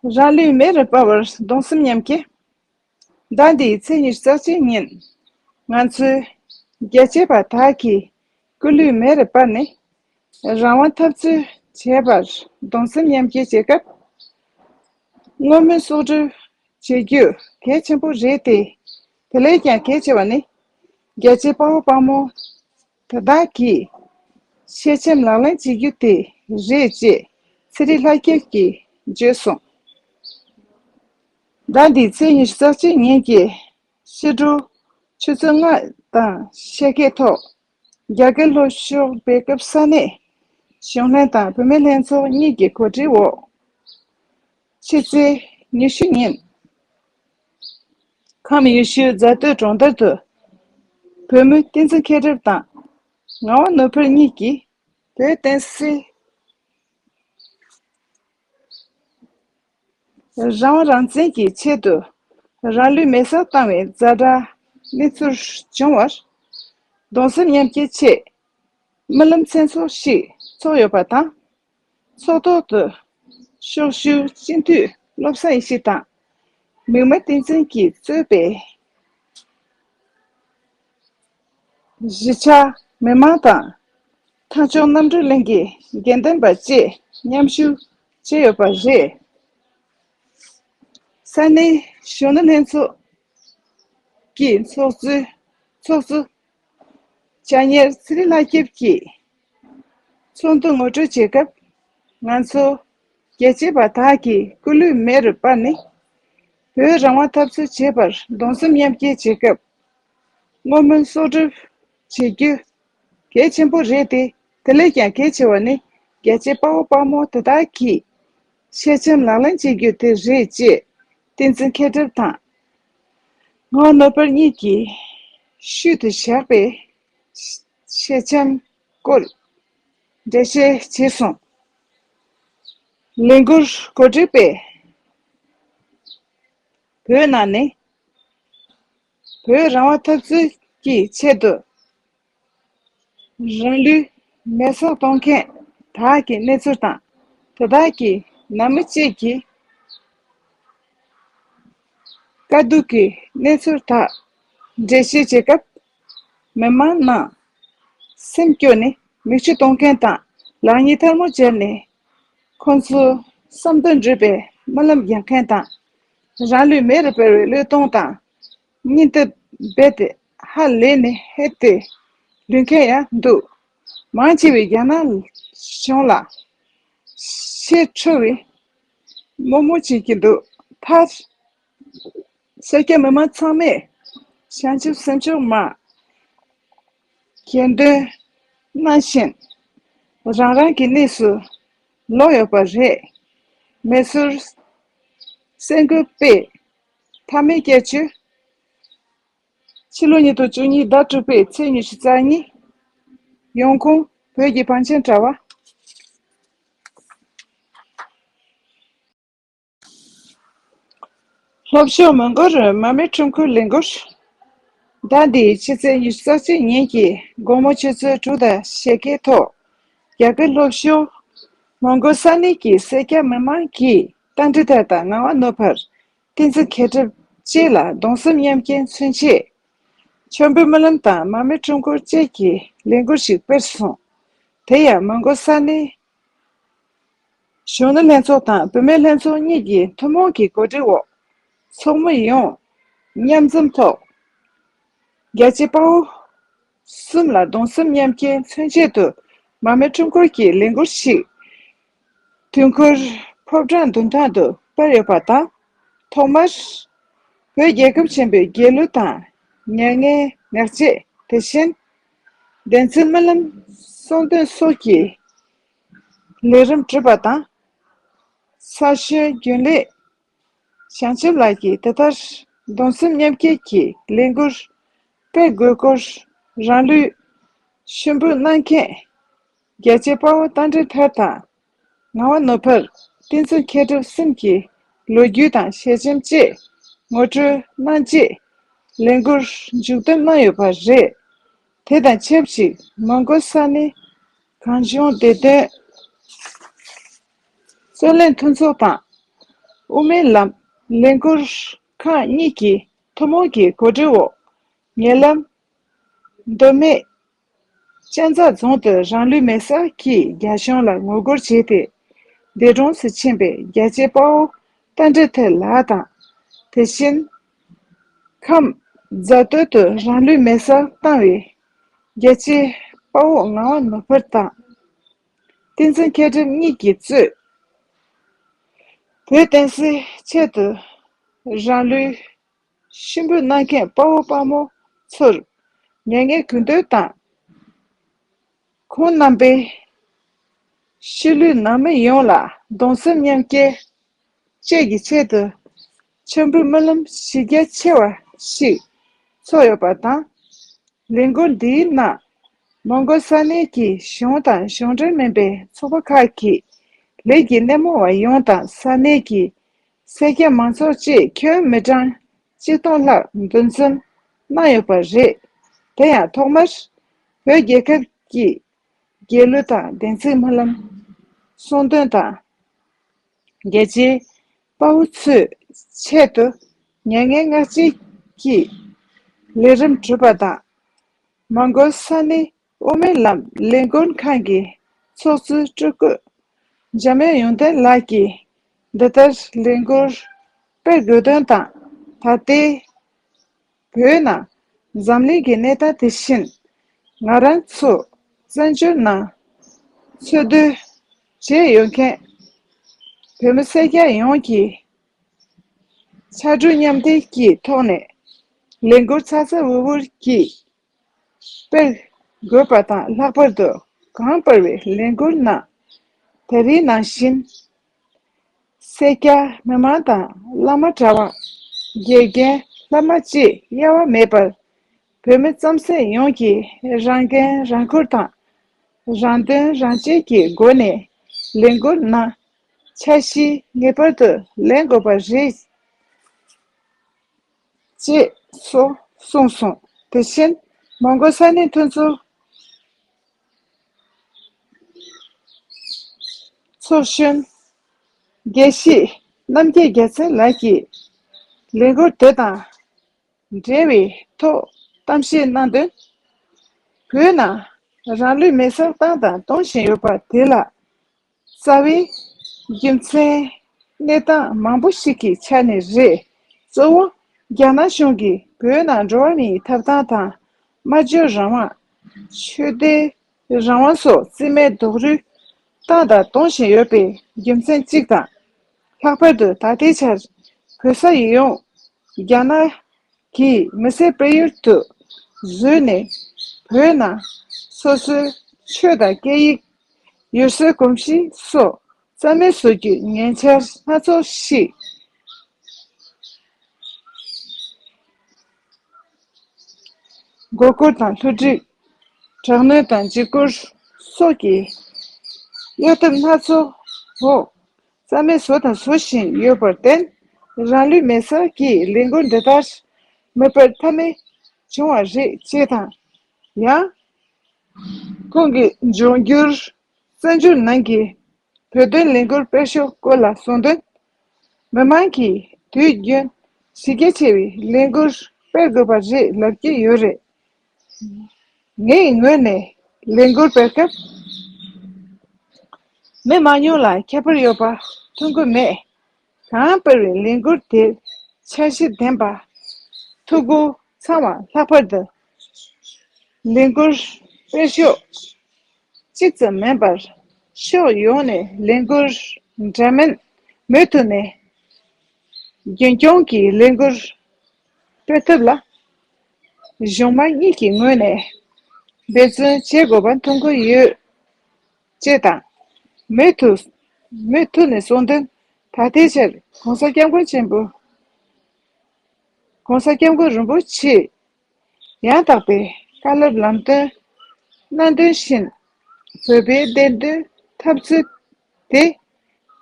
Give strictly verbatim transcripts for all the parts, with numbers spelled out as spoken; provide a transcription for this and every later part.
རང་ལུས་མེ་རུ་སྤར་བར་གདུང་སེམས་མཉམ་སྐྱེད། ཟླ་འདིའི་ཚེས་ཉི་ཤུ་རྩ་གཅིག་ཉིན། ང་ཚོའི་རྒྱལ་གཅེས་པ་དག་གིས་སྐུ་ལུས་མེ་རུ་སྤར་ནས། རང་དབང་འཐབ་རྩོད་བྱས་པར་གདུང་སེམས་མཉམ་སྐྱེད་བྱེད་སྐབས། བསྔོ་སྨོན་གསོག་སྒྲུབ་བྱེད་རྒྱུ་གལ་ཆེན་པོ་རེད་དེ། དེ་ལས་ཀྱང་གལ་ཆེ་བ་ནི། རྒྱལ་གཅེས་དཔའ་བོ་དཔའ་མོ་དེ་དག་གིས་ཤེས་ལྕམ་ལག་ལེན་བྱེད་རྒྱུ་དེ་རེད་ཅེས་ཚེ་རིང་ལྷ་སྐྱིད་ཀྱིས་བརྗོད་སོང་། ཟླ་འདིའི་ཚེས་ཉི་ཤུ་རྩ་གཅིག་ཉིན་གྱི་ཕྱི་དྲོ་ཆུ་ཚོད་ལྔ་དང་ཕྱེད་ཀའི་ཐོག་རྒྱ་གར་ལྷོ་ཕྱོགས་སྦེལ་ཀོབ་ས་གནས་གཞོན་ལྷན་དང་བུད་མེད་ལྷན་ཚོགས་གཉིས་ཀྱི་གོ་སྒྲིག་འོག་ཕྱི་ཚེས་ཉི་ཤུ་ཉིན། ཁམས་ཡུལ་ཤུལ་རྫ་སྟོད་གྲོང་རྡལ་དུ་བོད་མི་བསྟན་འཛིན་མཁྱེན་རབ་དང་ངག་དབང་ནོར་བུ་གཉིས་ཀྱིས་བོད་བསྟན་སྲིད་རང་དབང་རང་བཙན་གྱི་ཆེད་དུ་རང་ལུས་མེ་སྲེག་བཏང་བའི་ཛ་དྲག་གནས་ཚུལ་བྱུང་བར་གདུང་སེམས་མཉམ་སྐྱེད་ཆེད་སྨོན་ལམ་མཚན་ཚོགས་ཤིག་ཚོགས་ཡོད་པ་དང་། ཚོགས་ཐོག་ཏུ་ཤོག་ཞུ་སྤྱི་འཐུས་བློ་བཟང་ཡེ་ཤེས་དང་། མིག་དམར་བསྟན་འཛིན་གྱིས་གཙོས་པའི་གཞིས་ཆགས་མི་མང་དང་། ཐང་ཕྱོགས་གནམ་གྲུ་གླིང་གི་དགེ་འདུན་པ་བཅས་མཉམ་ཞུགས་བྱས་ཡོད་པ་རེད། ས་གནས་གཞོན་ནུ་ལྷན་ཚོགས་ཀྱི་ཚོགས་གཙོས་ཚོགས་གཙོ་ལྕམ་ཚེ་རིང་ལྷ་སྐྱིད་ཀྱིས། ཚོགས་འདུ་ངོ་སྤྲོད་བྱེད་སྐབས། ང་ཚོ་རྒྱལ་གཅེས་པ་དག་གིས་སྐུ་ལུས་མེ་རུ་སྤར་ནས། བོད་རང་དབང་འཐབ་རྩོད་བྱེད་པར་གདུང་སེམས་མཉམ་སྐྱེད་བྱེད་སྐབས། བསྔོ་སྨོན་གསོག་སྒྲུབ་བྱེད་རྒྱུ་གལ་ཆེན་པོ་རེད་དེ། དེ་ལས་ཀྱང་གལ་ཆེ་བ་ནི། རྒྱལ་གཅེས་དཔའ་བོ་དཔའ་མོ་དེ་དག་གིས་ཤེས་ལྕམ་ལག་ལེན་བྱེད་རྒྱུ་དེ་རེད་ཅེས་བསྟན་འཛིན་མཁྱེན་རབ་དང་། ངག་དབང་ནོར་བུ་གཉིས་ཀྱིས་ཤུལ་དུ་བཞག་པའི་ཤེས་ལྕམ་སྐོར་འགྲེལ་བཤད་བྱས་སོང་། ལས་འགུལ་གོ་སྒྲིག་པས། བོད་ནང་ནས་བོད་རང་དབང་འཐབ་རྩོད་ཀྱི་ཆེད་དུ་རང་ལུས་མེ་སྲེག་གཏོང་མཁན་དག་གི་གནས་ཚུལ་དང་། དེ་དག་གི་ནང་མི་བཅས་ཀྱི་དཀའ་སྡུག་གི་གནས་ཚུལ་དག་འགྲེལ་བཤད་བྱེད་སྐབས། མི་མང་ནང་སེམས་སྐྱོ་ནས་མིག་ཆུ་གཏོང་མཁན་དང་། ལག་གཉིས་ཐལ་མོ་སྦྱར་ནས་ཁོང་ཚོའི་བསམ་དོན་འགྲུབ་པའི་སྨོན་ལམ་རྒྱག་མཁན་དང་། རང་ལུས་མེ་རུ་སྤར་བའི་བློས་གཏོང་དང་། སྙིང་སྟོབས་རྦད་དེ་ཧ་ལས་ནས་ཧད་དེ་ལུས་མཁན་ཡང་འདུག་མང་ཆེ་བས་རྒྱ་ནག་གཞུང་ལ་ཤེས་འཕྲོ་བའི་དམོད་མོ་བྱེད་ཀྱི་འདུག་མཐར། སེར་སྐྱ་མི་མང་ཚང་མས་བྱང་ཆུབ་སེམས་མཆོག་མ་གྱེར་འདོན་གནང་བཞིན། རང་རང་གི་གནས་སུ་ལོག་ཡོད་པ་རེད། མེ་སོར་སེ་འགུལ་དཔེ་མཐའ་མའི་སྐྱེལ་ཆུ། ཕྱི་ལོ་ཉིས་སྟོང་བཅུ་གཉིས་ཟླ་དྲུག་པའི་ཚེས་ཉི་ཤུ་རྩ་གཉིས། ཡོང་ཁུངས། བོད་ཀྱི་བང་ཆེན་དྲ་བ། ལྷོ་ཕྱོགས་མོན་གྷོ་རུ་མར་མེ་ཁྲོམ་སྐོར་ལས་འགུལ། ཟླ་འདིའི་ཕྱི་ཚེས་ཉི་ཤུ་རྩ་གཅིག་ཉིན་གྱི་དགོང་མོ་ཆུ་ཚོད་དྲུག་དང་ཕྱེད་ཀའི་ཐོག་རྒྱ་གར་ལྷོ་ཕྱོགས་མོན་གྷོ་ས་གནས་ཀྱི་སེར་སྐྱ་མི་མང་གིས་རྟ་མགྲིན་ཐར་དང་ངག་དབང་ནོར་བུར་བསྟན་འཛིན་མཁྱེན་རབ་བཅས་ལ་གདུང་སེམས་མཉམ་སྐྱེད་མཚོན་ཆེད། མཆོད་འབུལ་སྨོན་ལམ་དང་མར་མེ་ཁྲོམ་སྐོར་བཅས་ཀྱི་ལས་འགུལ་ཞིག་སྤེལ་སོང་། དེ་ཡང་མོན་གྷོ་ས་གནས་གཞོན་ནུ་ལྷན་ཚོགས་དང་བུད་མེད་ལྷན་ཚོགས་གཉིས་ཀྱི་ཐུན་མོང་གི་གོ་སྒྲིག་འོག་ཚོགས་མི་ཡོངས་མཉམ་འཛོམས་ཐོག་རྒྱལ་གཅེས་དཔའ་བོ་གསུམ་ལ་གདུང་སེམས་མཉམ་སྐྱེད་མཚོན་ཆེད་དུ་མར་མེ་ཁྲོམ་སྐོར་གྱི་ལས་འགུལ་ཞིག་དུས་འཁོར་ཕོ་བྲང་མདུན་ཐང་དུ་སྤེལ་ཡོད་པ་དང་། ཐོག་མར་བོད་རྒྱལ་ཁབ་ཆེན་པོའི་རྒྱལ་གླུ་དང་མྱ་ངན་ངག་བཅད། དེ་བཞིན་བདེན་ཚིག་སྨོན་ལམ་གསུང་འདོན་སོགས་ཀྱི་ལས་རིམ་གྲུབ་པ་དང་། ས་གཞོན་རྒྱུན་ལས་བྱང་ཆུབ་ལགས་ཀྱིས་དེ་ལྟར་གདུང་སེམས་མཉམ་སྐྱེད་ཀྱི་ལས་འགུལ་སྤེལ་དགོས་སྐོར་རང་ལུས་མཆོད་འབུལ་གནང་མཁན་རྒྱལ་གཅེས་དཔའ་བོ་རྟ་མགྲིན་ཐར་དང་ངག་དབང་ནོར་བུར་བསྟན་འཛིན་མཁྱེན་རབ་གསུམ་གྱི་ལོ་རྒྱུས་དང་ཞལ་ཆེམས་བཅས་ངོ་སྤྲོད་གནང་རྗེས། ལས་འགུལ་མཇུག་སྡོམ་གནང་ཡོད་པ་རེད། དེ་དང་ཆབས་ཅིག་མོན་གྷོ་ས་གནས་གངས་ལྗོངས་བདེ་དོན་རྩོད་ལེན་མཐུན་ཚོགས་དང་ དབུ་མའི་ལམ་ལས་འགུལ་ཁང་གཉིས་ཀྱི་ཐུན་མོང་གི་གོ་སྒྲིག་འོག་ཉེ་ལམ་མདོ་སྨད་གཅན་ཚ་རྫོང་དུ་རང་ལུས་མེར་སྲེག་གིས་རྒྱ་གཞུང་ལ་ངོ་རྒོལ་བྱས་ཏེ། འདས་གྲོངས་སུ་ཕྱིན་པའི་རྒྱལ་གཅེས་དཔའ་བོ་རྟ་མགྲིན་ཐེ་ལགས་དང་། དེ་བཞིན་ཁམས་རྫ་སྟོད་དུ་རང་ལུས་མེར་སྲེག་བཏང་བའི་རྒྱལ་གཅེས་དཔའ་བོ་ངག་དབང་ནོར་བུ་དང་། བསྟན་འཛིན་མཁས་གྲུབ་གཉིས་ཀྱིས་གཙོས་བོད་བསྟན་སྲིད་ཆེད་དུ་རང་ལུས་ཤི་འབུལ་གནང་མཁན་དཔའ་བོ་དཔའ་མོ་ཚོར་མྱ་ངན་གུས་འདུད་དང་། ཁོང་རྣམ་པའི་ཤི་ལུས་ནང་མི་ཡོངས་ལ་གདུང་སེམས་མཉམ་སྐྱེད་བཅས་ཀྱི་ཆེད་དུ་མཆོད་འབུལ་སྨོན་ལམ་གཞི་རྒྱ་ཆེ་བ་ཞིག་ཚོགས་ཡོད་པ་དང་། ལས་འགུལ་འདིའི་ནང་མོན་གྷོ་ས་གནས་ཀྱི་གཞུང་དང་གཞུང་འབྲེལ་མིན་པའི་ཚོགས་པ་ཁག་གི་ལས་ཀྱི་སྣེ་མོ་བ་ཡོངས་དང་ས་གནས་ཀྱི་སེར་སྐྱ་མང་ཚོགས་བཅས་ཁྱོན་མི་གྲངས་གཅིག་སྟོང་ལྷག་འདུ་འཛོམས་གནང་ཡོད་པ་རེད། དེ་ཡང་ཐོག་མར་བོད་རྒྱལ་ཁབ་ཀྱི་རྒྱལ་གླུ་དང་བདེན་ཚིག་སྨོན་ལམ་གསུང་འདོན་དང་། རྒྱལ་གཅེས་དཔའ་བོ་ཚོའི་ཆེད་དུ་མྱ་ངན་སྔ་ཕྱི་གི་ལས་རིམ་གྲུབ་པ་དང་། མོན་གྷོ་ས་གནས་དབུ་མའི་ལམ་ལས་འགུལ་ཁང་གི་ཚོགས་གཙོ་སྤྲུལ་སྐུ་འཇམ་དབྱངས་ཡོན་ཏན་ལགས་ཀྱིས། འདི་ལྟར་ལས་འགུལ་སྤེལ་དགོས་དོན་དང་། ད་ལྟའི་བོད་ནང་འཛམ་གླིང་གི་གནས་སྟངས་དེ་བཞིན། ང་རང་ཚོ་བཙན་བྱོལ་ནང་འཚོ་སྡོད་བྱས་ཡོད་མཁན་བོད་མི་སེར་སྐྱ་ཡོངས་ཀྱིས་ཕྱར་གྲུ་མཉམ་འདེགས་ཀྱི་ཐོག་ནས་ལས་འགུལ་ཚ་ཚ་འུར་འུར་གྱིས་སྤེལ་དགོས་པ་དང་། ལྷག་པར་དུ་གོང་སྤེལ་བའི་ལས་འགུལ་ནང་དེ་རིང་ནང་བཞིན། སེར་སྐྱ་མི་མང་དང་བླ་མ་གྲྭ་བ། དགེ་རྒན་བླ་མ་བཅས་དབྱེ་བ་མེད་པར་བོད་མི་རྩམ་ཟན་ཡོངས་ཀྱིས་རང་འགན་རང་འཁུར་དང་། རང་དོན་རང་གཅེས་ཀྱི་སྒོ་ནས་ལས་འགུལ་ནང་འཆར་གཞི་ངེས་པར་དུ་ལེན་དགོས་པ་རེད། ཅེས་སོགས་གསུངས་སོང་། དེ་བཞིན་མོན་གྷོ་ས་གནས་མཐུན་ཚོགས་ཚོགས་གཞོན་དགེ་བཤེས་རྣམ་རྒྱལ་རྒྱལ་མཚན་ལགས་ཀྱིས་ལས་འགུལ་དེ་དང་འབྲེལ་བའི་ཐོག་གཏམ་བཤད་གནང་དོན། བོད་ནང་རང་ལུས་མེར་སྲེག་བཏང་དང་གཏོང་བཞིན་ཡོད་པ་དེ་ལ་རྩ་བའི་རྒྱུ་མཚན་གནས་སྟངས་མང་པོ་ཞིག་གི་ཆ་ནས་རེད། གཙོ་བོ་རྒྱ་ནག་གཞུང་གིས་བོད་ནང་འགྲོ་བ་མིའི་ཐོབ་ཐང་དང་། སྨྲ་བརྗོད་རང་དབང་། ཆོས་དད་རང་དབང་སོགས་རྩིས་མེད་རྡོག་རོལ་བཏང་དང་གཏོང་བཞིན་ཡོད་པའི་རྒྱུ་མཚན་གཅིག་དང་། ལྷག་པར་དུ་ད་ལྟའི་ཆར་བོད་ས་ཡོངས་རྒྱ་ནག་གིས་མི་སེར་སྤེལ་ཡུལ་དུ་བཟོས་ནས། བོད་ནང་སོ་སོའི་ཆོས་དང་སྐད་ཡིག་ཡུལ་སྲོལ་གོམས་གཤིས་སོགས་རྩ་མེད་བཟོ་རྒྱུའི་ཉེན་འཆར་སྣ་ཚོགས་ཤིག་མགོ་སྐོར་དང་བསླུ་བྲིད། དྲག་གནོན་དང་འཇིགས་སྐུལ་སོགས་ཀྱི་གཡོ་ཐབས་སྣ་ཚོགས་འོག་རྩ་མེད་བཟོ་དང་བཟོ་བཞིན་ཡོད་པར་བརྟེན། རང་ལུས་མེར་སྲེག་གི་ལས་འགུལ་འདི་ལྟར་མི་སྤེལ་ཐབས་མེད་བྱུང་བ་རེད་ཅེས་དང་། ཡང་ཁོང་གིས་འབྱུང་འགྱུར་བཙན་བྱོལ་ནང་གི་བོད་དོན་ལས་འགུལ་སྤེལ་ཕྱོགས་སྐོར་ལ་གསུངས་དོན། མི་མང་གིས་དུས་རྒྱུན་གཞི་རྒྱ་ཆེ་བའི་ལས་འགུལ་སྤེལ་དགོས་པ་རེད་ལབ་ཀྱི་ཡོད་རེད། ངའི་ངོས་ནས་ལས་འགུལ་སྤེལ་སྐབས་མི་མང་ཉུང་ལ་ཁྱད་པར་ཡོད་པ་མཐོང་གི་མེད། གོང་སྤེལ་བའི་ལས་འགུལ་དེར་འཆར་གཞི་ལྡན་པ། ཐུགས་ཁུར་ཚང་བ། ལྷག་པར་དུ་ལས་འགུལ་སྤེལ་ཕྱོགས་གཅིག་ཙམ་མིན་པར་ཕྱོགས་ཡོངས་ནས་ལས་འགུལ་འདྲ་མིན་མུ་མཐུད་ནས་རྒྱུན་སྐྱོང་གིས་ལས་འགུལ་སྤེལ་ཐབས་ལ་གཞུང་མང་གཉིས་ཀྱི་ངོས་ནས་འབད་བརྩོན་བྱེད་དགོས་པ་མཐོང་གི་ཡོད། ཅེས་དང་། མུ་མཐུད་མུ་མཐུད་ནས་གསུངས་དོན། ད་ལྟའི་ཆར་༸གོང་ས་༸སྐྱབས་མགོན་ཆེན་པོ་༸གོང་ས་༸སྐྱབས་མགོན་རིན་པོ་ཆེས་ཡང་དག་པའི་བཀའ་སློབ་ལམ་སྟོན་གནང་དོན་བཞིན། བོད་པའི་བདེན་དོན་འཐབ་རྩོད་དེ་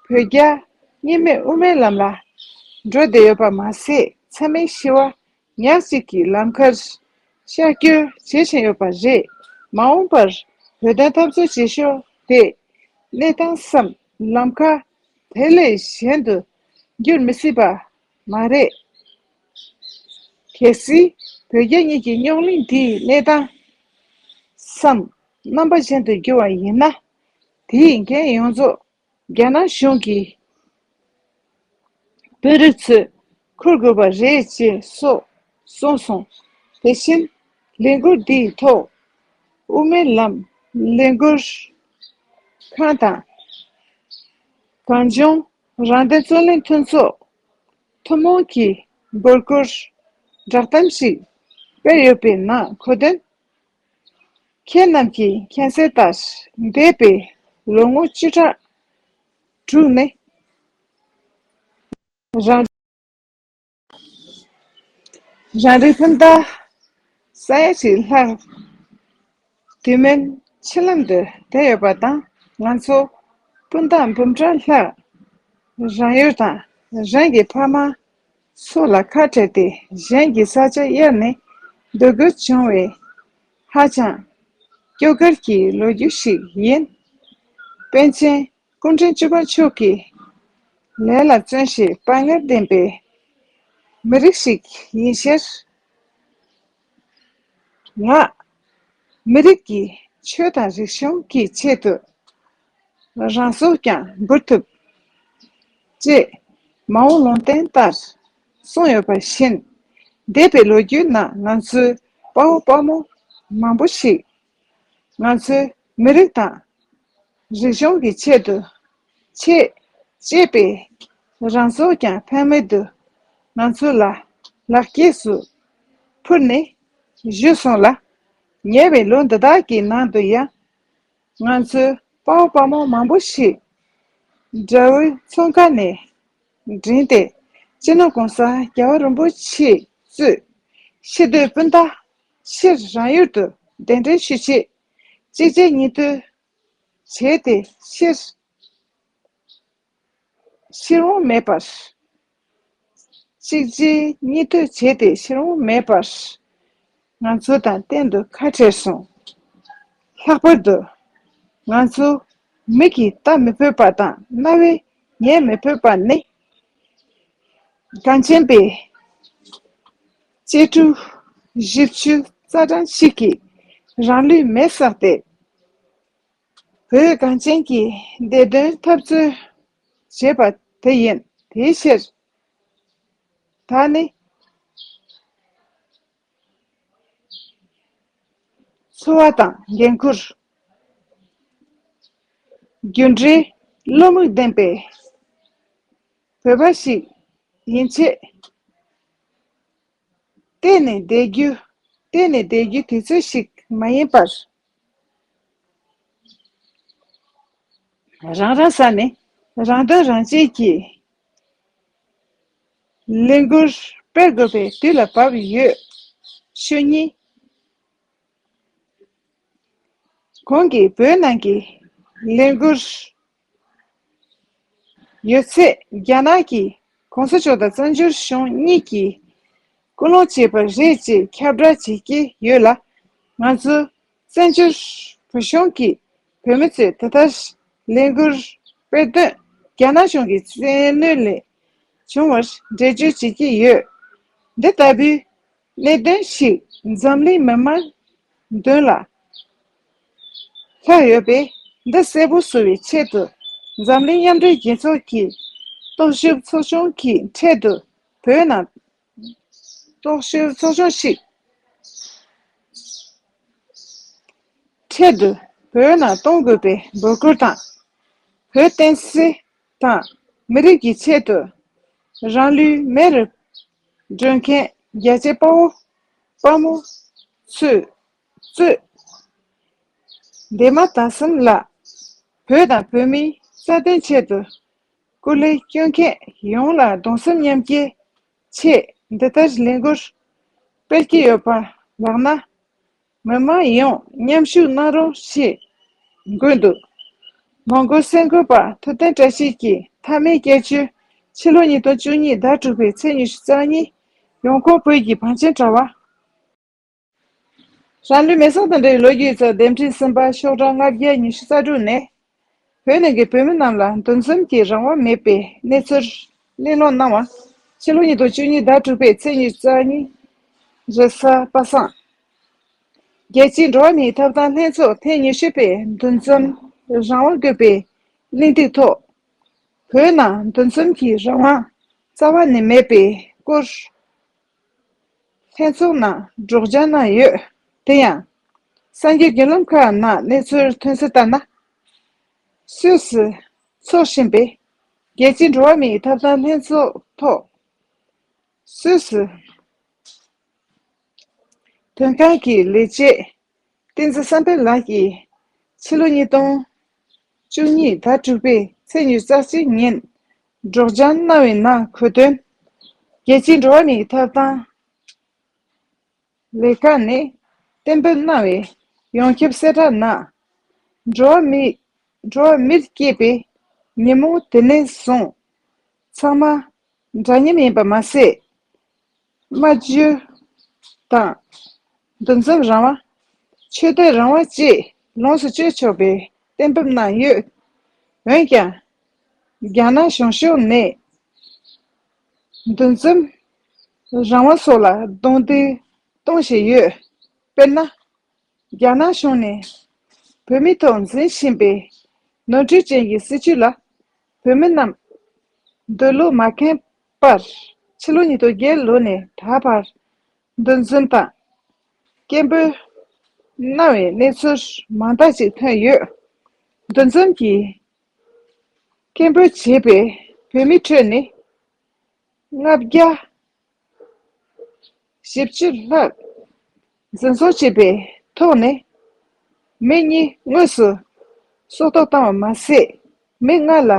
བོད་རྒྱ་གཉིས་སྨན་དབུ་མའི་ལམ་ལ་འགྲོ་བསྡད་ཡོད་པ་མ་ཟད། མཚམས་མེད་ཞི་བ་ཉག་གཅིག་གི་ལམ་ཁར་ཤར་བསྐྱོད་བྱེད་བཞིན་ཡོད་པ་རེད། མ་འོངས་པར་བོད་དོན་འཐབ་རྩོད་བྱེད་ཕྱོགས་དེ་གནས་སྟངས་སམ་ལམ་ཁ་དེ་ལས་གཞན་དུ་ འགྱུར་མི་སྲིད་པ་མ་རེད། གལ་སྲིད་བོད་རྒྱ་གཉིས་ཀྱི་རྙོག་གླེང་འདིའི་གནས་སྟངས་སམ་རྣམ་པ་གཞན་དུ་འགྱུར་བ་ཡིན་ན། དེའི་འགན་ཡོངས་རྫོགས་རྒྱ་ནག་གཞུང་གི་དཔོན་རིགས་ཚོས་འཁུར་དགོས་པ་རེད་ཅེས་སོགས་གསུངས་སོང་། དེ་བཞིན་ལས་འགུལ་འདིའི་ཐོག་དབུ་མའི་ལམ་ལས་འགུལ་ཁང་དང་། གངས་ལྗོངས་རང་བདེན་རྩོད་ལེན་མཐུན་ཚོགས་ཐུན་མོང་གི་འབོད་སྐུལ་བསྒྲགས་གཏམ་ཞིག་སྤེལ་ཡོད་པའི་ནང་འཁོད་དོན། ཁྱེད་རྣམས་ཀྱིས་མཁྱེན་གསལ་ལྟར། འདས་པའི་ལོ་ངོ་བཅུ་ཕྲག་དྲུག་ནས་རང་རང་རེའི་སྤུན་ཟླ་ས་ཡ་གཅིག་ལྷག་དུས་མིན་ཕྱི་ལམ་དུ་བསྡད་ཡོད་པ་དང་། ང་ཚོ་སྤུན་ཟླ་འབུམ་ཕྲག་ལྷག་རང་ཡུལ་དང་རང་གི་ཕ་མ་ཚོ་ལ་ཁ་བྲལ་ཏེ་གཞན་གྱི་ས་ཆ་གཡར་ནས་སྡོད་དགོས་བྱུང་བའི་ཧ་ཅང་སྐྱོ་གར་གྱི་ལོ་རྒྱུས་ཤིག་ཡིན། པཎ་ཆེན་སྐུ་ཕྲེང་བཅུ་པ་མཆོག་གི་ལས་ལ་བརྩོན་ཞིང་དཔའ་ངར་ལྡན་པའི་མི་རིགས་ཤིག་ཡིན་ཕྱིར། ང་མི་རིགས་ཀྱི་ཆོས་དང་རིག་གཞུང་གི་ཆེད་དུ་རང་སྲོག་ཀྱང་འབུལ་ཐུབ་ཅེས་མ་འོངས་ལུང་བསྟན་ལྟར་གསུངས་ཡོད་པ་བཞིན། འདས་པའི་ལོ་རྒྱུས་ནང་ང་ཚོའི་དཔའ་བོ་དཔའ་མོ་མང་པོ་ཞིག་ང་ཚོའི་མི་རིགས་དང་རིག་གཞུང་གི་ཆེད་དུ་ཆེད་གཅེས་པའི་རང་སྲོག་ཀྱང་ཕངས་མེད་དུ་ང་ཚོ་ལ་ལག་སྐྱེས་སུ་ཕུལ་ནས་བཞུགས་སོང་ལ། ཉེ་བའི་ལོ་འདི་དག་གི་ནང་དུ་ཡང་ང་ཚོའི་དཔའ་བོ་དཔའ་མོ་མང་པོ་ཞིག་དགྲ་བོའི་ཚོང་ཁ་ནས་འདྲེན་ཏེ་སྤྱི་ནོར་༸གོང་ས་༸རྒྱལ་བ་རིན་པོ་ཆེ་གཙོས་ཕྱི་སྡོད་སྤུན་ཟླ་ཕྱིར་རང་ཡུལ་དུ་གདན་འདྲེན་ཞུ་ཆེད་གཅིག་རྗེས་གཉིས་མཐུད་བྱས་ཏེ་ཕྱིར་ཕྱིར་འོང་མེད་པར། གཅིག་རྗེས་གཉིས་མཐུད་བྱས་ཏེ་ཕྱིར་འོང་མེད་པར། ང་ཚོ་དང་གཏན་དུ་ཁ་བྲལ་སོང་། ལྷག་པར་དུ་ང་ཚོ་མིག་གིས་ལྟ་མི་ཕོད་པ་དང་རྣ་བས་ཉན་མི་ཕོད་པ་ནི། གངས་ཅན་པའི་གཅེས་ཕྲུག་བཞི་བཅུ་རྩ་གྲངས་ཤིག་གིས་རང་ལུས་མེར་བསྲེགས་ཏེ། བོད་གངས་ཅན་གྱི་བདེ་དོན་འཐབ་རྩོད་བྱས་པ་དེ་ཡིན། དེའི་ཕྱིར། ད་ནི་འཚོ་བ་དང་འགན་ཁུར། རྒྱུ་འབྲས་བློ་མིག་ལྡན་པའི་བོད་པ་ཞིག་ཡིན་ཆེད། གཏན་ནས་བསྡད་རྒྱུ། གཏན་ནས་བསྡད་རྒྱུ་དུས་ཚོད་ཞིག་མ་ཡིན་པར། རང་རང་ས་ནས་རང་དོན་རང་གཅེས་ཀྱིས་ལས་འགུལ་སྤེལ་དགོས་པའི་དུས་ལ་བབ་ཡོད། ཤོ་ཉིས། གོང་གི་བོད་ནང་གི་ལས་འགུལ་ཡོད་ཚད་རྒྱ་ནག་གི་གོང་ས་མཆོག་དང་བཙན་བྱོལ་གཞུང་གཉིས་ཀྱིས་སྐུལ་སློང་བྱས་པ་རེད་ཅེས་ཁྱབ་བསྒྲགས་བྱེད་ཀྱི་ཡོད་ལ། ང་ཚོ་བཙན་བྱོལ་བོད་གཞུང་གི་བོད་མི་ཚོས་ད་ལྟ་ལས་འགུལ་སྤེལ་དོན་རྒྱ་ནག་གཞུང་གི་བཙན་གནོན་ལས་བྱུང་བར་འགྲེལ་བརྗོད་བྱེད་ཀྱི་ཡོད། འདི་ལྟ་བུའི་གནད་དོན་ཞིག་འཛམ་གླིང་མི་མང་མདུན་ལ་ལྷག་ཡོད་པས། འདི་གསལ་པོ་བཟོ་བའི་ཆེད་དུ་འཛམ་གླིང་མཉམ་འབྲེལ་རྒྱལ་ཚོགས་ཀྱི་རྟོག་ཞིབ་ཚོགས་ཆུང་གི་འཕྲལ་དུ་བོད་ནང་རྟོག་ཞིབ་ཚོགས་ཆུང་ཞིག་འཕྲལ་དུ་བོད་ནང་གཏོང་དགོས་པའི་འབོད་སྐུལ་དང་། བོད་བསྟན་སྲིད་དང་མི་རིགས་ཀྱི་ཆེད་དུ་རང་ལུས་མེ་རུ་སྒྲོན་མཁན་རྒྱ་ཆེ་དཔའ་བོ་དཔའ་མོ་ཚོས་གཙོས། འདན་མ་དར་གསུམ་ལགས། བོད་དང་བོད་མིའི་རྩ་དོན་ཆེད་དུ་སྐུ་ལས་བསྐྱོན་མཁན་ཡོངས་ལ་གདུང་སེམས་མཉམ་སྐྱེད་ཆེད་འདི་ལྟར་ལས་འགུལ་སྤེལ་གྱི་ཡོད་པ་ལགས་ན། མི་མང་ཡོངས་མཉམ་ཞུགས་གནང་རོགས་ཞེས་འབོད་འདུག་མོན་གྷོ་སེམས་འགུལ་པ་ཐུབ་བསྟན་བཀྲ་ཤིས་ཀྱི་མཐའ་མའི་སྐྱེས་ཆོས། ཕྱི་ལོ་ཉིས་སྟོང་བཅུ་གཉིས་ཟླ་དྲུག་པའི་ཚེས་ཉི་ཤུ་རྩ་གཉིས། ཡོང་ཁུངས་བོད་ཀྱི་བང་ཆེན་དྲ་བ། རང་ལུས་མེ་སྲེག་དང་འབྲེལ་བའི་ལོ་རྒྱུས་ཚོ། འདེམས་ཁྲིད་གསུམ་པ། ཤོག་གྲངས་ལྔ་བརྒྱ་ཉི་ཤུ་རྩ་དྲུག་ནས། བོད་ནང་གི་བོད་མི་རྣམས་ལ་འདུ་འཛོམས་ཀྱི་རང་དབང་མེད་པའི་གནས་ཚུལ། གླེང་སློང་གནང་བ། ཕྱི་ལོ་ཉིས་སྟོང་བཅུ་གཉིས་ཟླ་དྲུག་པའི་ཚེས་ཉི་ཤུ་རྩ་གཉིས། རེས་གཟའ་པ་སངས། རྒྱལ་སྤྱིའི་འགྲོ་བ་མིའི་ཐོབ་ཐང་ལྷན་ཚོགས་ཐེངས་ཉི་ཤུ་པའི་འདུ་འཛོམས་རང་དབང་དགོས་པའི་གླེང་སྟེགས་ཐོག་བོད་ནང་འདུ་འཛོམས་ཀྱི་རང་དབང་རྩ་བ་ནས་མེད་པའི་སྐོར། ལྷན་ཚོགས་ནང་སྒྲོག་སྦྱང་གནང་ཡོད། དེ་ཡང་། གསར་འགྱུར་བརྒྱུད་ལམ་ཁག་ནང་གནས་ཚུལ་ཐོན་གསལ་ལྟར་ན། སུད་སི་འཚོགས་བཞིན་པའི་རྒྱལ་སྤྱིའི་འགྲོ་བ་མིའི་ཐོབ་ཐང་ལྷན་ཚོགས་ཐོག་སུད་སི་དོན་ཁང་གི་ལས་བྱེད་བསྟན་འཛིན་བསམ་འཕེལ་ལགས་ཀྱིས་ཕྱི་ལོ་ཉིས་སྟོང་བཅུ་གཉིས་ཟླ་དྲུག་པའི་ཚེས་ཉི་ཤུ་རྩ་གཅིག་ཉིན་སྒྲོག་སྦྱང་གནང་བའི་ནང་གོ་དོན། རྒྱལ་སྤྱིའི་འགྲོ་བ་མིའི་ཐོབ་ཐང་ལས་ཁང་ནས་གཏན་འབེབས་གནང་བའི་ཡོངས་ཁྱབ་གསལ་བསྒྲགས་ནང་། འགྲོ་བ་མི་འགྲོ་བ་མིར་སྐྱེས་པའི་ཉིན་མོ་དེ་ནས་བཟུང་ཚང་མ་འདྲ་མཉམ་ཡིན་པ་མ་ཟད། སྨྲ་བརྗོད་དང་འདུ་འཛོམས་རང་དབང་། ཆོས་དད་རང་དབང་བཅས་ལོངས་སུ་སྤྱོད་ཆོག་པའི་གཏན་འབེབས་གནང་ཡོད། འོན་ཀྱང་། རྒྱ་ནག་གཞུང་ཕྱོགས་ནས་འདུ་འཛོམས་རང་དབང་སོགས་ལ་རྡུང་རྡེག་གཏོང་བཞིན་ཡོད། དཔེར་ན། རྒྱ་ནག་གཞུང་ནས་བོད་མིའི་ཐོག་འཛིན་བཞིན་པའི་ནོར་འཁྲུལ་ཅན་གྱི་སྲིད་བྱུས་ལ་བོད་མི་རྣམས་འདོད་བློ་མ་ཁེངས་པར་ཕྱི་ལོ་ཉིས་སྟོང་བརྒྱད་ལོ་ནས་ད་བར་འདུ་འཛོམས་དང་སྐད་འབོད་གནང་བའི་གནས་ཚུལ་མང་དག་ཅིག་ཐོན་ཡོད། འདུ་འཛོམས་ཀྱིས་སྐད་འབོད་བྱས་པའི་བོད་མིའི་ཁྲོད་ནས་ལྔ་བརྒྱ་བཞི་བཅུ་ལྷག་འཛིན་བཟུང་བྱས་པའི་ཐོག་ནས། མི་གཉིས་དངོས་སུ་སྲོག་ཐོག་བཏང་བ་མ་ཟད། མི་ལྔ་ལ་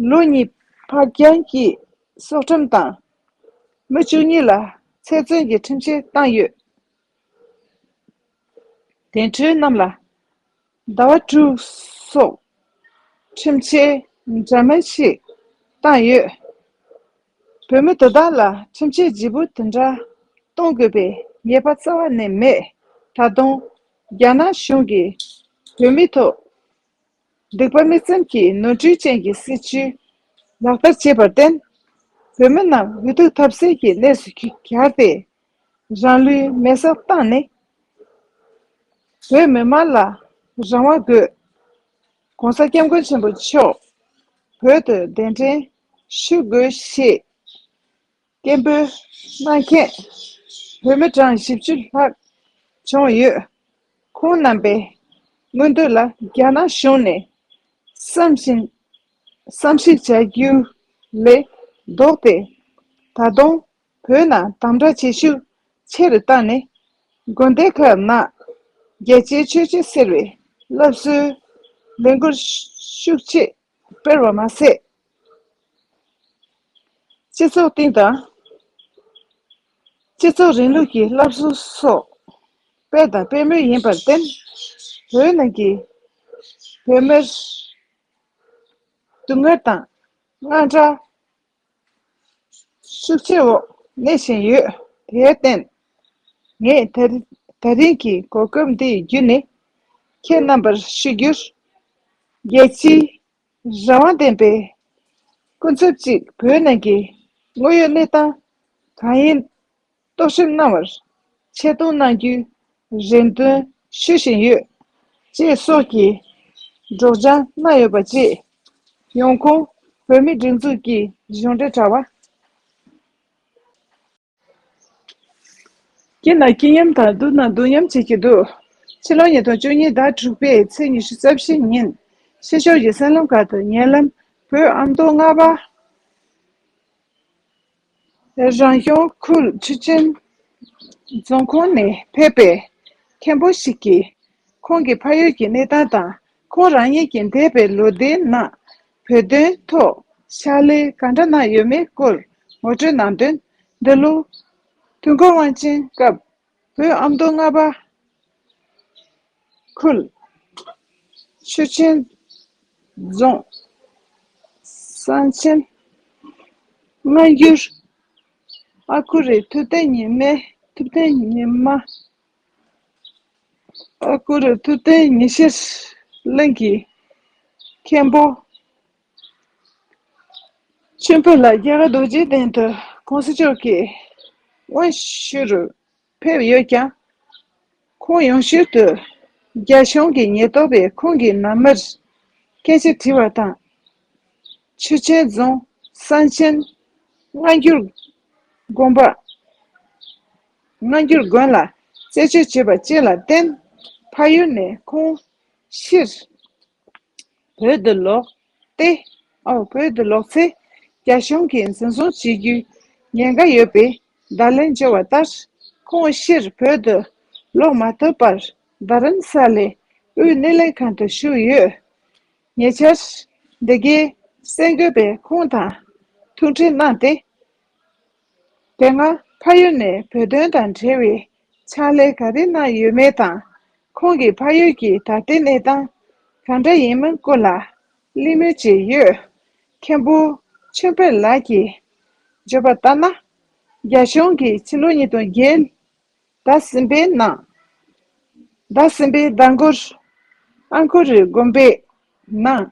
ལོ་གཉིས་ཕར་འགྱངས་ཀྱིས་སྲོག་ཁྲིམས་དང་། མི་བཅུ་གཉིས་ལ་ཚེ་བཙོན་གྱི་ཁྲིམས་ཆད་བཏང་ཡོད། དེ་འཕྲོས་རྣམས་ལ་ཟླ་བ་དྲུག་སོགས་ཁྲིམས་ཆད་འདྲ་མིན་ཞིག་བཏང་ཡོད། བོད་མི་དེ་དག་ལ་ཁྲིམས་ཆད་ལྗིད་པོ་དེ་འདྲ་གཏོང་དགོས་པའི་ངེས་པ་རྩ་བ་ནས་མེད། ད་དུང་རྒྱ་ནག་གཞུང་གིས་བོད་མིའི་ཐོག་སྡིག་པ་མིག་བཙུམ་གྱིས་ནོར་འཁྲུལ་ཅན་གྱི་སྲིད་བྱུས་ལག་བསྟར་བྱས་པར་བརྟེན། བོད་མི་རྣམས་འུ་ཐུག་ཐབས་ཟད་ཀྱི་གནས་སུ་གྱར་ཏེ། རང་ལུས་མེར་སྲེག་བཏང་ནས། བོད་མི་མང་ལ་རང་དབང་དགོས། ༸གོང་ས་༸སྐྱབས་མགོན་ཆེན་པོ་མཆོག་བོད་དུ་གདན་འདྲེན་ཞུ་དགོས་ཞེས་སྐད་འབོད་གནང་མཁན་བོད་མི་གྲངས་བཞི་བཅུ་ལྷག་བྱུང་ཡོད། ཁོང་རྣམ་པའི་མངོན་འདོད་ལ་རྒྱ་ནག་གཞུང་ནས་བསམ་བཞིན་བསམ་གཞིག་བྱ་རྒྱུ་ལས་ལྡོག་སྟེ། ད་དུང་བོད་ནང་དམ་དྲག་བྱེད་ཤུགས་ཆེ་རུ་བཏང་ནས། དགོན་སྡེ་ཁག་ནང་རྒྱལ་གཅེས་ཆོས་གཅེས་ཟེར་བའི་སློབ་གསོའི་ལས་འགུལ་ཤུགས་ཆེ་སྤེལ་བ་མ་ཟད། སྤྱི་ཚོགས་སྟེང་དང་། སྤྱི་ཚོགས་རིང་ལུགས་ཀྱི་སློབ་གསོ་སོགས་སྤེལ་དང་སྤེལ་མུས་ཡིན་པར་བརྟེན། བོད་ནང་གི་བོད་མིར་སྡུག་བསྔལ་དང་དངངས་སྐྲག་ཤུགས་ཆེ་འོག་གནས་བཞིན་ཡོད། དེར་བརྟེན། ངས་ད་ད་རིང་གི་གོ་སྐབས་འདི་བརྒྱུད་ནས་ཁྱེད་རྣམ་པར་ཞུ་རྒྱུར། རྒྱལ་སྤྱིའི་རང་དབང་ལྡན་པའི་སྐུ་ཚབ་ཅིག་བོད་ནང་གི་དངོས་ཡོད་གནས་སྟངས་གང་ཡིན་རྟོག་ཞིབ་གནང་བར་ཆེད་གཏོང་གནང་རྒྱུའི་རེ་འདུན་ཞུ་བཞིན་ཡོད། ཅེས་སོགས་ཀྱི་སྒྲོག་སྦྱང་གནང་ཡོད་པ་བཅས། ཡོང་ཁུངས་བོད་མིའི་སྒྲིག་འཛུགས་ཀྱི་གཞུང་འབྲེལ་དྲ་བ། སྐྱིད་ན་སྐྱིད་མཉམ་དང་སྡུག་ན་སྡུག་མཉམ་བྱེད་ཀྱི་འདུག་ཕྱི་ལོ་ཉིས་སྟོང་བཅུ་གཉིས་ཟླ་དྲུག་པའི་ཚེས་ཉི་ཤུ་རྩ་བཞི་ཉིན། ཕྱི་ཕྱོགས་ཀྱི་གསར་ལམ་ཁག་ཏུ་ཉེ་ལམ་བོད་ཨ་མདོ་རྔ་པ་རང་སྐྱོང་ཁུལ་ཆུ་ཆེན་རྫོང་ཁོངས་ནས་ཕེབས་པའི་མཁན་པོ་ཞིག་གིས། ཁོང་གི་ཕ་ཡུལ་གྱི་གནས་སྟངས་དང་། ཁོང་རང་ཉིད་ཀྱི་འདས་པའི་ལོ་ཟླའི་ནང་བོད་དོན་ཐོག་ཕྱག་ལས་གང་འདྲ་གནང་ཡོད་མེད་སྐོར་ངོ་སྤྲོད་གནང་དོན། འདི་ལོ་དུས་འཁོར་དབང་ཆེན་སྐབས་བོད་ཨ་མདོ་རྔ་པ་ཁུལ་ཆུ་ཆེན་རྫོང་གསང་ཆེན་སྔ་འགྱུར་ཨ་ཁུ་རི་ཐུབ་བསྟན་ཉི་མའི་ཐུབ་བསྟན་ཉི་མ། ཨ་ཁུ་རུ་ཐུབ་བསྟན་ཉི་ཤེས་གླིང་གི་མཁན་པོ་ མཆོད་འབུལ་ལ་རྒྱ་གར་རྡོ་རྗེ་གདན་དུ་གོང་ས་མཆོག་གིས་དབང་ཞུ་རུ་ཕེབས་ཡོད་ཀྱང་། ཁོང་ཡང་ཞུ་དུ་རྒྱ་གཞུང་གི་ཉེན་རྟོག་པས་ཁོང་གི་ནང་མིར་སྐད་ཆ་དྲིས་པ་དང་། ཆུ་ཆེན་རྫོང་གསང་ཆེན་སྔ་འགྱུར་དགོན་པ་སྔ་འགྱུར་དགོན་ལ་རྩད་གཅོད་བྱས་པ་བཅས་ལ་བརྟེན། ཕ་ཡུལ་ནས་ཁོང་ཕྱིར་བོད་དུ་ལོག་སྟེ། ཨོ། བོད་དུ་ལོག་ཚེ་རྒྱ་གཞུང་གིས་འཛིན་བཟུང་བྱེད་རྒྱུའི་ཉེན་ཁ་ཡོད་པའི་བརྡ་ལན་འབྱོར་བ་ལྟར། ཁོང་ཕྱིར་བོད་དུ་ལོག་མ་ཐུབ་པར་རྡ་རམ་ས་ལའི་དབུས་སྣེ་ལེན་ཁང་དུ་བཞུགས་ཡོད། ཉེ་ཆར་འདི་གའི་གསར་འགོད་པས་ཁོང་དང་ཐུག་འཕྲད་གནང་སྟེ། དེ་སྔ་ཕ་ཡུལ་ནས་བོད་དོན་དང་འབྲེལ་བའི་ཕྱག་ལས་ག་རེ་གནང་ཡོད་མེད་དང་། ཁོང་གི་ཕ་ཡུལ་གྱི་ད་ལྟའི་གནས་སྟངས་གང་འདྲ་ཡིན་མིན་སྐོར་ལ་གླེང་མོལ་བྱས་ཡོད། མཁན་པོ་ཆོས་འཕེལ་ལགས་ཀྱིས་བརྗོད་པ་ལྟར་ན། རྒྱ་གཞུང་གིས་ཕྱི་ལོ་ཉིས་སྟོང་བརྒྱད་ཟླ་ཟིན་པའི་ནང་། ཟླ་ཟིན་པའི་ཟླ་འགོར་ཨང་ཀོ་རི་དགོན་པའི་ནང་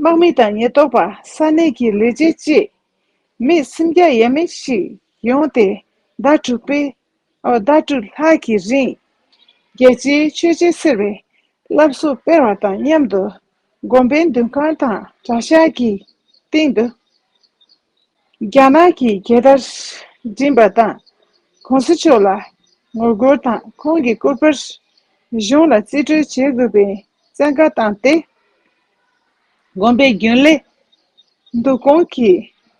དམག་མི་དང་ཉེན་རྟོག་པ་ས་གནས་ཀྱི་ལས་བྱེད་བཅས་མི་སུམ་བརྒྱ་ཡས་མས་ཤིག་ཡོང་སྟེ། ཟླ་དྲུག་པའི་ཨོ། ཟླ་དྲུག་ལྷག་གི་རིང་རྒྱལ་སྤྱིའི་ཆོས་བྱེད་ཟེར་བའི་བསླབ་གསོ་སྤེལ་བ་དང་མཉམ་དུ་དགོན་པའི་མདུན་ཁང་དང་གྲྭ་ཤག་གི་སྟེང་དུ་རྒྱ་ནག་གི་རྒྱལ་དར་བསྒྲེངས་པ་དང་། གོང་ས་མཆོག་ལ་ངོ་རྒོལ་དང་ཁོང་གི་སྐུ་པར་གཞུང་ལ་རྩིས་སྤྲོད་བྱེད་དགོས་པའི་བཙན་བཀའ་བཏང་སྟེ། དགོན་པའི་རྒྱུན་ལས་འདུ་སྐོང་གི་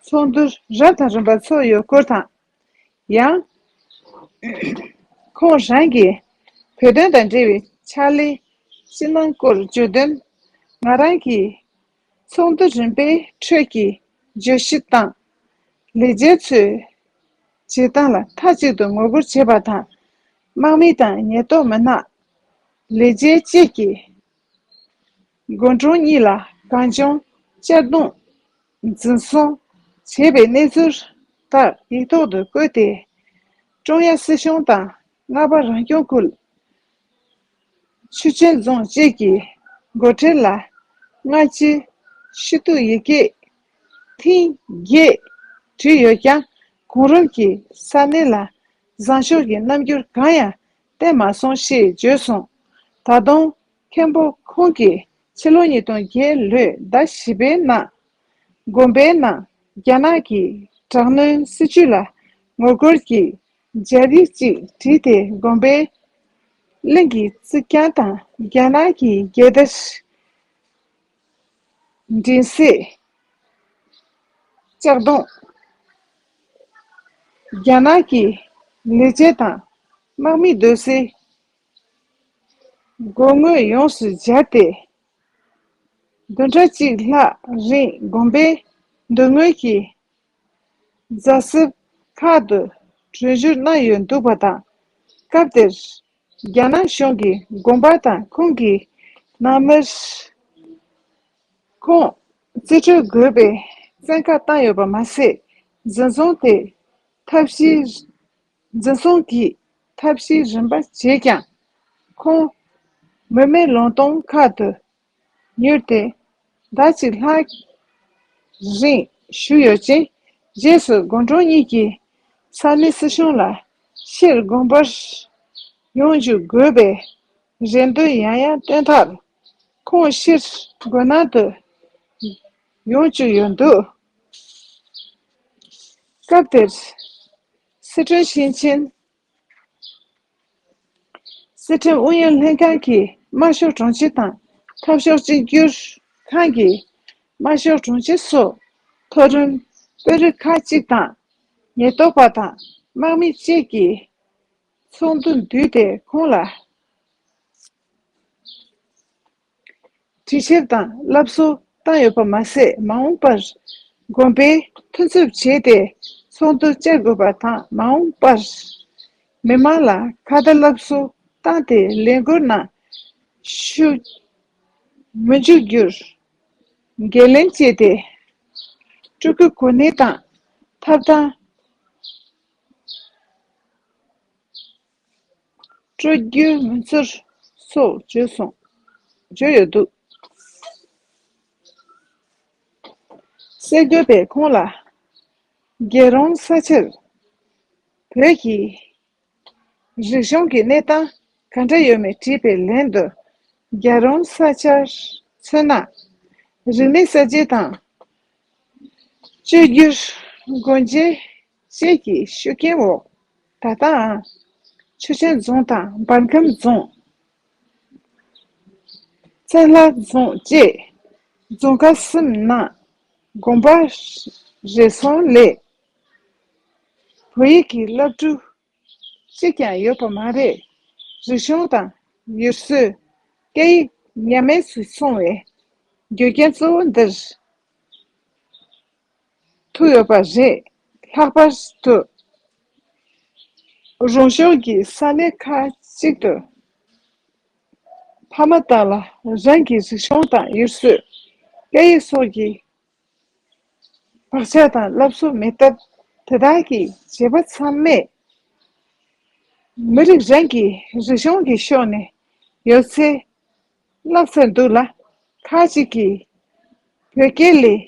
ཚོགས་འདུ་རབ་དང་རིམ་པ་ཚོགས་ཡོད་སྐོར་དང་། ཡང་། ཁོང་རང་གིས་བོད་དོན་དང་འབྲེལ་བའི་ཕྱག་ལས་ཅི་གནང་སྐོར་བརྗོད་དོན། ང་རང་གིས་ཚོགས་འདུ་རིམ་པའི་ཁྲོད་ཀྱི་བརྗོད་གཞི་དང་། ལས་བྱེད་ཚོའི་བྱེད་སྟངས་ལ་མཐའ་གཅིག་ཏུ་ངོ་རྒོལ་བྱས་པ་དང་། དམག་མི་དང་ཉེན་རྟོག་མི་སྣ། ལས་བྱེད་བཅས་ཀྱིས་དགོན་གྲོང་གཉིས་ལ་གང་བྱུང་གཅར་རྡུང་འཛིན་བཟུང་བྱས་པའི་གནས་ཚུལ་དག་ཡིག་ཐོག་ཏུ་བཀོད་དེ། ཀྲུང་དབྱང་སྲིད་གཞུང་དང་རྔ་པ་རང་སྐྱོང་ཁུལ། ཆུ་ཆེན་རྫོང་བཅས་ཀྱི་འགོ་ཁྲིད་ལ་སྔ་ཕྱི་ཞུ་གཏུག་ཡི་གེ་ཐེངས་བརྒྱད་བྲིས་ཡོད་ཀྱང་། གོང་རིམ་གྱིས་ས་གནས་ལ་བཟང་ཕྱོགས་ཀྱི་རྣམ་འགྱུར་གང་ཡང་བསྟན་མ་སོང་ཞེས་བརྗོད་སོང་། ད་དུང་། མཁན་པོ་ཁོང་གིས་ཕྱི་ལོ་ཉིས་སྟོང་བརྒྱད་ལོའི་ཟླ་བཞི་པའི་ནང་། དགོན་པའི་ནང་རྒྱ་ནག་གི་དྲག་གནོན་སྲིད་བྱུས་ལ་ངོ་རྒོལ་གྱི་སྦྱར་ཡིག་ཅིག་བྲིས་ཏེ། དགོན་པའི་གླིང་གི་རྩིག་གྱང་དང་རྒྱ་ནག་གི་རྒྱལ་དར་འགྲེང་སེ་ལྕགས་སྡོང་། རྒྱ་ནག་གི་ལས་བྱེད་དང་དམག་མི་སྡོད་སའི་སྒོ་ངོས་ཡོངས་སུ་སྦྱར་ཏེ། བདུན་ཕྲག་གཅིག་ལྷག་རིང་དགོན་པའི་མདུན་ངོས་ཀྱི་རྫ་གསེབ་ཁག་ཏུ་གྲོས་བསྡུར་གནང་ཡོད་འདུག་པ་དང་། སྐབས་དེར་རྒྱ་ནག་གཞུང་གིས་དགོན་པ་དང་ཁོང་གི་ནང་མིར་ཁོང་རྩིས་སྤྲོད་དགོས་པའི་བཙན་བཀའ་བཏང་ཡོད་པ་མ་ཟད། འཛིན་བཟུང་དེ་ཐབས་ཤེས། འཛིན་བཟུང་གི་ཐབས་ཤེས་རིམ་པ་བྱས་ཀྱང་། ཁོང་མུ་མེད་ལུང་སྟོང་ཁག་ཏུ་ཉུལ་ཏེ། ཟླ་གཅིག་ལྷག་རིང་བཞུགས་ཡོད་ཅིང་། རྗེས་སུ་དགོན་གྲོང་གཉིས་ཀྱིས་ས་གནས་སྲིད་གཞུང་ལ་ཕྱིར་དགོན་པར་ཡོང་འཇུག་དགོས་པའི་རེ་འདུན་ཡང་ཡང་བཏོན་མཐར། ཁོང་ཕྱིར་དགོན་ནང་དུ་ཡོང་བཅུག་ཡོད་འདུག། སྐབས་དེར་སི་ཁྲོན་ཞིང་ཆེན་སྲིད་ཁྲིམས་ཨུ་ཡོན་ལྷན་ཁང་གི་དམར་ཤོག་དྲུང་ཆེ་དང་། འཐབ་ཕྱོགས་གཅིག་གྱུར་ཁང་གི་དམར་ཤོག་དྲུང་ཆེ་སོགས་མཐོ་རིམ་དཔོན་རིགས་ཁག་ཅིག་དང་། ཉེན་རྟོག་པ་དང་དམག་མི་བཅས་ཀྱིས་ཚོགས་འདུ་བསྡུས་ཏེ་ཁོང་ལ་དྲི་ཞིབ་དང་སློབ་གསོ་བཏང་ཡོད་པ་མ་ཟད། མ་འོངས་པར་དགོན་པའི་མཐུན་ཚོགས་བྱས་ཏེ་ཚོགས་འདུ་བཅར་དགོས་པ་དང་། མ་འོངས་པར་མི་མང་ལ་ཁ་བརྡ་སློབ་གསོ་བཏང་སྟེ། ལས་འགུལ་ནང་ཤུགས་མི་འཇུག་རྒྱུར་འགན་ལེན་བྱས་ཏེ། སྤྲུལ་སྐུའི་གོ་གནས་དང་ཐོབ་ཐང་སྤྲོད་རྒྱུ་མིན་ཚུལ་སོགས་བརྗོད་སོང་། བརྗོད་ཡོད་འདུག། གསར་འགོད་པས་ཁོང་ལ་ རྒྱལ་རོང་ས་ཆར་བོད་ཀྱི་རིག་གཞུང་གི་གནས་སྟངས་ག་འདྲ་ཡོད་མེད་དྲིས་པའི་ལན་དུ། རྒྱལ་རོང་ས་ཆར་མཚོན་ན། རིག་གནས་གསར་བརྗེ་དང་བཅོས་བསྒྱུར་སྒོ་འབྱེད་བཅས་ཀྱི་ཤུགས་རྐྱེན་འོག་ད་ལྟའང་ཆུ་ཆེན་རྫོང་དང་འབར་ཁམས་རྫོང་། བཙན་ལྷ་རྫོང་བཅས་རྫོང་ཁག་གསུམ་ནང་དགོན་པ་རེ་ཟུང་ལས་བོད་ཡིག་གི་སློབ་ཕྲུག་གཅིག་ཀྱང་ཡོད་པ་མ་རེད། རིག་གཞུང་དང་ཡུལ་སྲོལ། སྐད་ཡིག་ཉམས་དམས་སུ་སོང་བའི་རྒྱུ་རྐྱེན་གཙོ་བོ་འདིར་ཐུག་ཡོད་པ་རེད། ལྷག་པར་དུ་རོང་ཤོར་གྱི་ས་གནས་ཁག་ཅིག་ཏུ་ཕ་མ་དག་ལ་རང་གི་རིག་གཞུང་དང་ཡུལ་སྲོལ། སྐད་ཡིག་སོགས་ཀྱི་བག་ཆགས་དང་སློབ་གསོ་མེད་སྟབས། དེ་དག་གི་བྱེད་པོ་ཚང་མས་མི་རིགས་རང་གི་རིག་གཞུང་གི་ཕྱོགས་ནས་ཡོད་ཚད་བསླབ་ཚར་འདུག་ལ། ཁག་ཅིག་གིས་བོད་སྐད་ལས་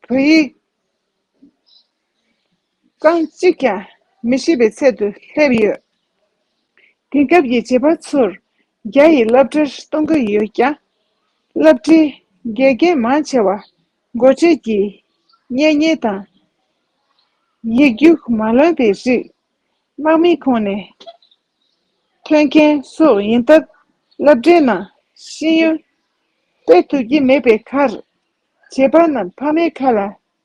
བོད་ཡིག་རྐང་གཅིག་ཀྱང་མི་ཤེས་པའི་ཚད་དུ་སླེབས་ཡོད། དེང་སྐབས་ཀྱི་བྱེད་པ་ཚོར་རྒྱ་ཡི་སློབ་གྲྭར་གཏོང་གི་ཡོད་ཀྱང་། སློབ་གྲྭའི་དགེ་རྒན་མང་ཆེ་བ་འགོ་ཁྲིད་ཀྱི་གཉེན་ཉེ་དང་། ཡིག་རྒྱུགས་མ་ལོན་པའི་རིགས། དམག་མིའི་ཁོངས་ནས་ཐོན་མཁན་སོགས་ཡིན་སྟབས། སློབ་གྲྭའི་ནང་ཤེས་ཡོན་སྤེལ་ཐུབ་ཀྱི་མེད་པའི་ཁར། བྱེད་པ་རྣམས་ཕ་མའི་ཁ་ལ་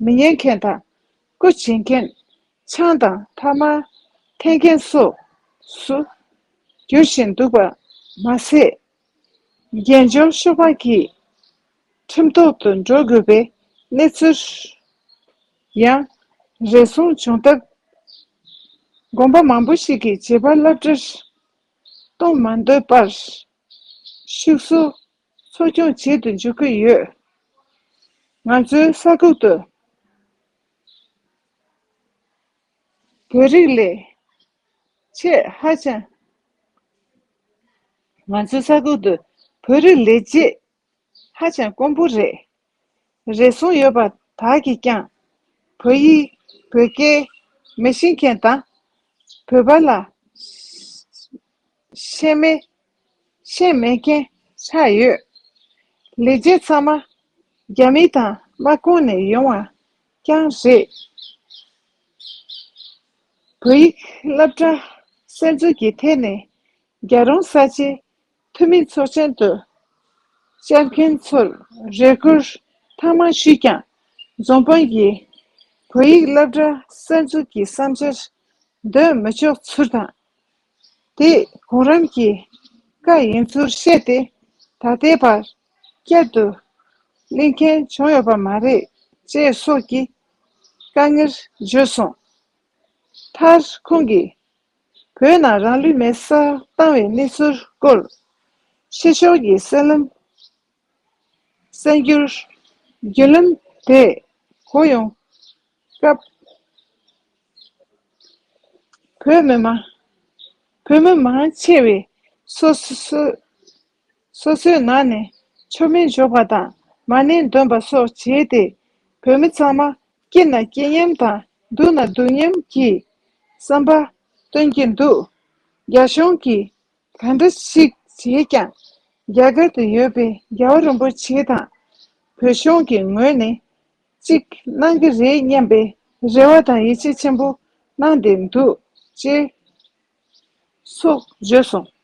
མི་ཉན་མཁན་དང་། སྐུ་བྱེད་མཁན། ཆང་དང་ཐ་མག་འཐེན་མཁན་སོགས་སུ་འགྱུར་བཞིན་འདུག་པ་མ་ཟད། རྒྱན་སྦྱོར་ཤོར་བ་གྱིས་ཁྲིམས་ཐོག་ཏུ་འགྲོ་དགོས་པའི་གནས་ཚུལ་ཡང་རེ་ཟུང་བྱུང་སྟབས། དགོན་པ་མང་པོ་ཞིག་གིས་བྱེད་པ་སློབ་གྲྭར་གཏོང་མ་འདོད་པར། ཤུགས་སུ་འཚོ་སྐྱོང་བྱེད་དུ་འཇུག་གི་ཡོད། ང་ཚོའི་ས་ཁུལ་དུ་བོད་རིགས་ལས་བྱེད་ཧ་ཅང་། ང་ཚོའི་ས་ཁུལ་དུ་བོད་རིགས་ལས་བྱེད་ཧ་ཅང་དཀོན་པོ་རེད། རེ་ཟུང་ཡོད་པ་དག་གིས་ཀྱང་བོད་ཡིག་བོད་སྐད་མི་ཤེས་མཁན་དང་། བོད་པ་ལ་ཤེས་མེད་ཤེས་མེད་མཁན་ཆགས་ཡོད། ལས་བྱེད་ཚང་མ་རྒྱ་མི་དང་དམག་ཁོངས་ནས་ཡོང་བ་ཀྱང་རེད། བོད་ཡིག་སློབ་གྲྭ་གསར་འཛུགས་ཀྱི་ཐད་ནས་རྒྱལ་རོང་ས་ཆའི་འཐུས་མི་ཚོགས་ཆེན་དུ་བཅར་མཁན་ཚོར་རེ་སྐུལ་ཐེངས་མང་ཞུས་ཀྱང་། འཛམ་བུ་གླིང་གི་བོད་ཡིག་སློབ་གྲྭ་གསར་འཛུགས་ཀྱི་བསམ་འཆར་འདོན་མི་ཆོག་ཚུལ་དང་། དེ་གོང་རིམ་གྱི་བཀའ་ཡིན་ཚུལ་བཤད་དེ། ད་ལྟའི་བར་བསྐྱར་དུ་གླེང་མཁན་བྱུང་ཡོད་པ་མ་རེད་ཅེས་སོགས་ཀྱི་དཀའ་ངལ་བརྗོད་སོང་། མཐར་ཁོང་གིས་བོད་ནང་རང་ལུས་མེར་སྲེག་བཏང་བའི་གནས་ཚུལ་སྐོར། ཕྱི་ཕྱོགས་ཀྱི་གསར་ལམ། གསར་འགྱུར། བརྒྱུད་ལམ་དེ་གོ་ཡོང་སྐབས། བོད་མི་མང་། བོད་མི་མང་ཆེ་བས་སོ་སོ་སོ་སོའི་ནང་ནས་མཆོད་མེ་འཇོག་པ་དང་མ་ཎི་འདོན་པ་སོགས་བྱས་ཏེ། བོད་མི་ཚང་མ་སྐྱིད་ན་སྐྱིད་མཉམ་དང་སྡུག་ན་སྡུག་མཉམ་གྱི་བསམ་པ་སྟོན་གྱིན་འདུག་རྒྱ་གཞུང་གིས་ག་འདྲ་ཞིག་བྱས་ཀྱང་། རྒྱ་གར་དུ་ཡོད་པའི་རྒྱལ་བ་རིན་པོ་ཆེ་དང་བོད་གཞུང་གི་ངོས་ནས་གཅིག་གནང་གི་རེད་སྙམ་པའི་རེ་བ་དང་ཡིད་ཆེས་ཆེན་པོ་གནང་བསྡད་འདུག་ཅེས་སོགས་བརྗོད་སོང་།